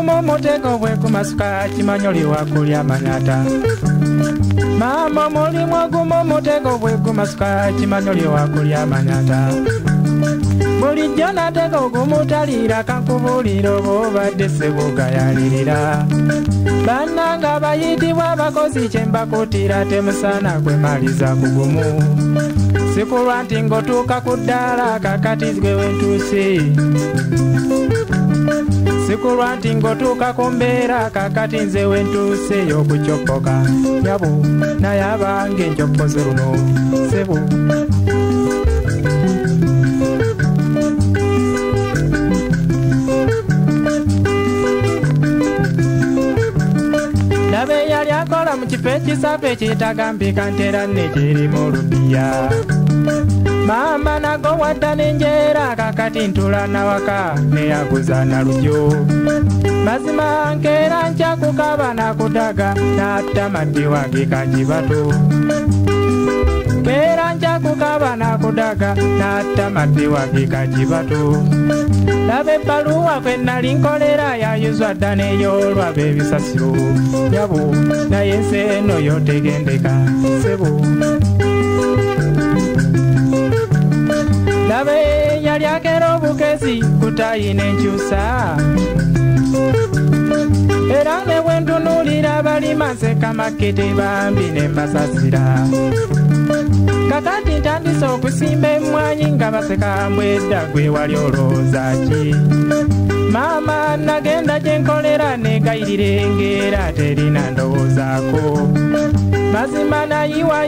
ogumu mutego bwe gumasuka kimanyoli wakulya manyata. Mama omulimu ogumu mutego bwe gumasuka kimanyoli wakulya manyata. Bulijjo natega ogumutalira kankubuulira oba obadde ssebugayalirira. Bannange abayitibwa abakozi kye mbakutira temusaana kwemaliza kugumu. Sikulwa nti ng'otuuka ku ddaala kakati gwe wentuuse. Sikulwa nti ng'otuuka ku mbeera kakati nze wentuuse y'okucoppoka. Nyabu naye abange njoppoze luno ssebo. Nabe yali akola mu kifo ekisaafu ekitagambika ntera nekirimu lupiya. Maama nago wadda nenjeera kakati ntula nawaka neyaguza nalugyo. Mazima nkeera nkya kukaba nakudaga n'atta maddi wange kagibato. Nkeera nkya kukaba nakudaga n'atta maddi wange kagibato. Laba ebbaluwa kwe nali nkolera yayuzwa dda neyoolwa b'ebisasiro. Nyabu naye ensi eno yotegendeka ssebo. Laba yali akera obukezi kutayi n'enkyusa. Era ne bwe ntunuulira abalima nseka makete bambi ne mbasasira. Kakati ntandise okusimba emmwanyi nga baseka mbwedda gwe wali olowooza ki? Maama nagenda gye nkolera negayirira engeera terina ndowoozaako. Mazima nayiwayo.